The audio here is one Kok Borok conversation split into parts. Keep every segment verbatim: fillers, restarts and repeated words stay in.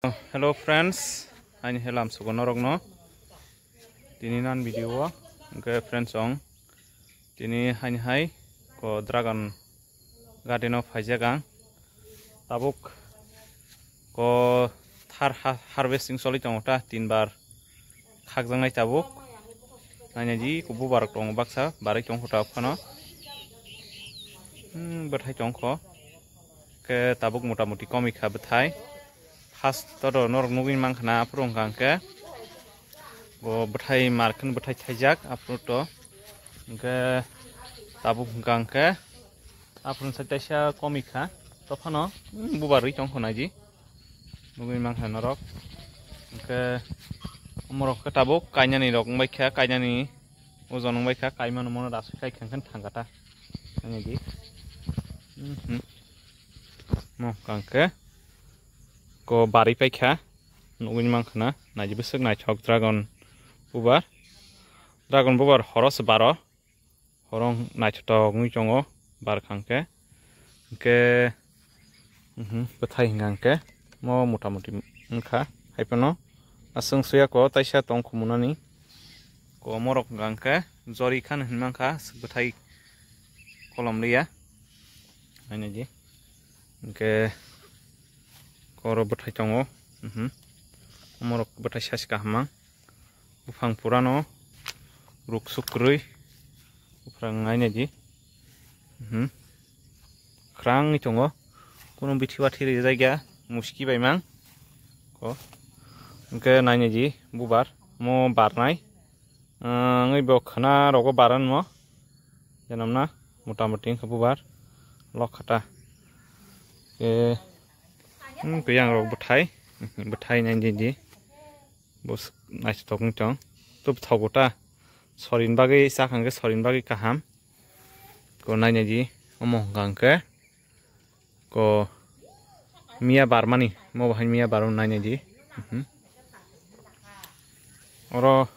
Hello friends, ani helam sugo norokno. Tini nan video o, hwnkhe friends ong. Tini haini hai ko dragon garden o phaijak ang. Tabuk ko thar ha-, harvesting choli tongo ta, tin bar khakjaknai tabuk. Naina di ko bubar tongo baksa, barwi tongkho ta phano. Hmm, bwthai tongkho. Khe tabuk mota moti komikha bwthai. First to norok nugwi mankha na, aphuru hwnkha hwnkhe bo bwthai markhe bwthai thaijak aphuru to. Hwnkhe tabuk hwnkha hwnkhe aphuru sai taisa komikha. To phano, hmm, bubar rwi tongkho naidi. Nugwi mankha norok. Hwnkhe omorok khe tabuk kainani rok wngbaikha, kainani ojon wngbaikha, kaimano mono rasui kaikha hwnkhe thangkha ta. Ani di. Mhm. Mo hwnkha hwnkhe ko barwi paikha, nugwi mankha na, naidi bwswk naithok dragon bubar. Dragon bubar horo se baro, horo naithotok wngwi tongo, barkha hwnkhe. Hwnkhe, mhm, bwthai hwnkha hwnkhe mo mota moti wngkha, haiphano aswk swya ko taisa tongkhumunani. Ko morok hwnkha hwnkhe jori khan hinmankha, aswk bwthai kolom liya. Haino di. Hwnkhe koro bwthai tongo. Mhm. Omorok bwthai sachi kaham mang. Buphang purano ruk suk kwrwi. Buphang naina di. Mhm. Khwrangwi tongo. Kuno bithi bathi rijak ya. Muski bai mang. Ko. Hwnkhe naina di bubar. Mo barnai. Wngwi bo khwna rogo baranmo. Janamna mota moti wngkha bubar. Lokhata. E, hmm, kuyang rok bwthai. Bwthai naidi di. Bo naithotok wng tong. Tub thogo ta. Sorin bagwi, chakha hwnkhe sorin bagwi kaham. Ko naina di. Omo hwnkha hwnkhe. Ko miya barmani, mo bahai miya barmani naina di. Mhm. Oro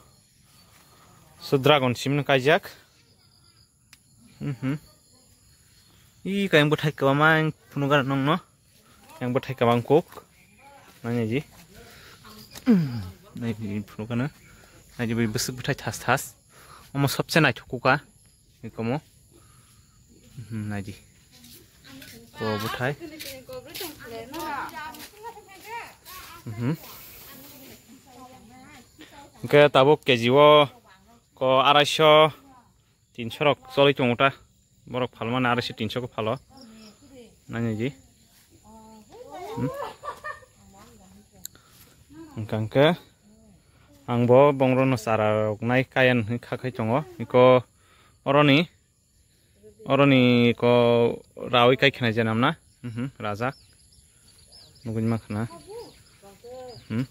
so dragon simno kaijak. Mhm. I kayang bwthai kwbangma ang phunukgana nongno. Yang bwthai kwbang kuk. Naina di. Naidi phunukgana. Naidi bai bwswk bwthai thas thas. Omo sobse naithok kuka. Ikomo. Mhm, naidi. Ko bwthai. Mhm. Hwnkhe tabuk K G o ko araisho, tinso rok choli tongo ta. Borok phalmani araisho tinso ko phalo. Nainaidi. Hmm? Hwnkha hwnkhe ang bo bongrono chara rok nai kaya hinwi kha khai tongo. Iko oroni, oroni ko rawi kai khna je namna. Mhm, rajak. Nugui ma khna. Hmm.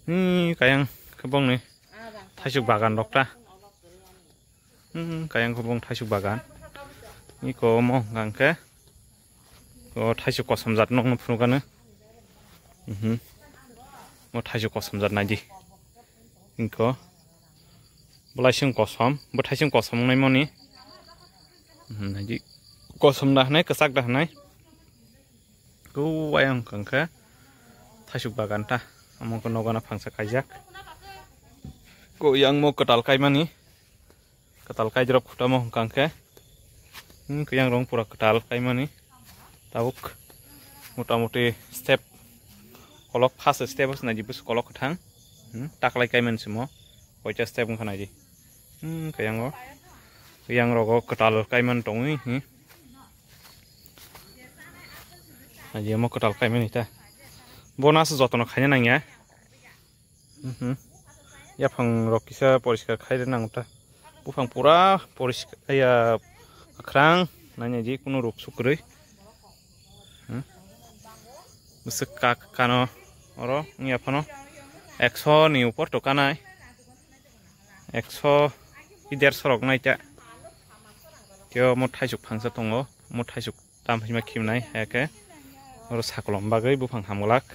Ni kayang khe bongni thaisuk bagan rok ta. Hmm, kayang khe bong thaisuk bagan. Ni ko mo hwnkha hwnkhe ko thaisuk kosom jat nokno phunukgano. Mhm. Mo thaisuk kosom jat naidi. Inko. Bwlaising kosom, bwthaising kosom wngnaimoni. Hmm, naidi. Kosom da hwnwi, kwchak da hwnwi. Ko ayang hwnkha hwnkhe thaisuk bagan ta. Omo wngkha nogana phangsa kaijak. Ko yang mo kwtal kaimani. Kwtal kaidrop khutamo hwnkha hwnkhe. Hmm, khe yang rong pura kwtal kaimani. Tabuk motamuti step kolok, first step o swnai di bwswk kolok kwthang. Hmm, taklai kaimani simo. Koita step wngkha naidi. Hmm, khe yang o. Yang rogo kwtal kaimani tongwi. Hmm. Aji omo kwtal kaimani ta. Bono aswk jotono khaina nangya. Mhm. Yaphang rok kisa poriskar khai rwna nang ta. Buphang pura poriskar, ya, kwkhrang, naina di, kunu ruk suk kwrwi. Hmm. Bwswk ka-, kano oro wngya phano ekso ni upor to kanai. Ekso ki derso rok nai ta. Tei omo thaisuk phangsa tongo, omo thaisuk tam phima khimnai, hai khe oro sakolom bagwi buphang hamglak.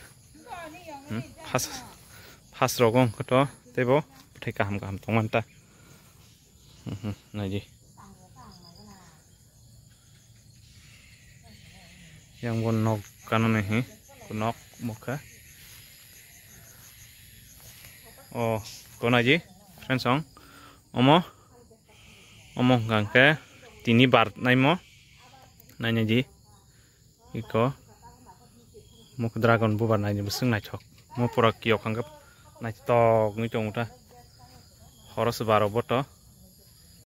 Hmm, phas, phas rogo hwnkhe to teibo bwthai kaham kaham tongmani ta. Hmm, hmm, naidi. Yang bo nok kanoni hi, nok mokha. O, konaji, friends, ong. Omo, omo hwnkha khe tini bar naimo, nainaji. Iko, muk dragon bubar naini bwswk naithok. Mo pura kiyok hwnkhe naithok wngwi tongo ta. Horo se baro boto.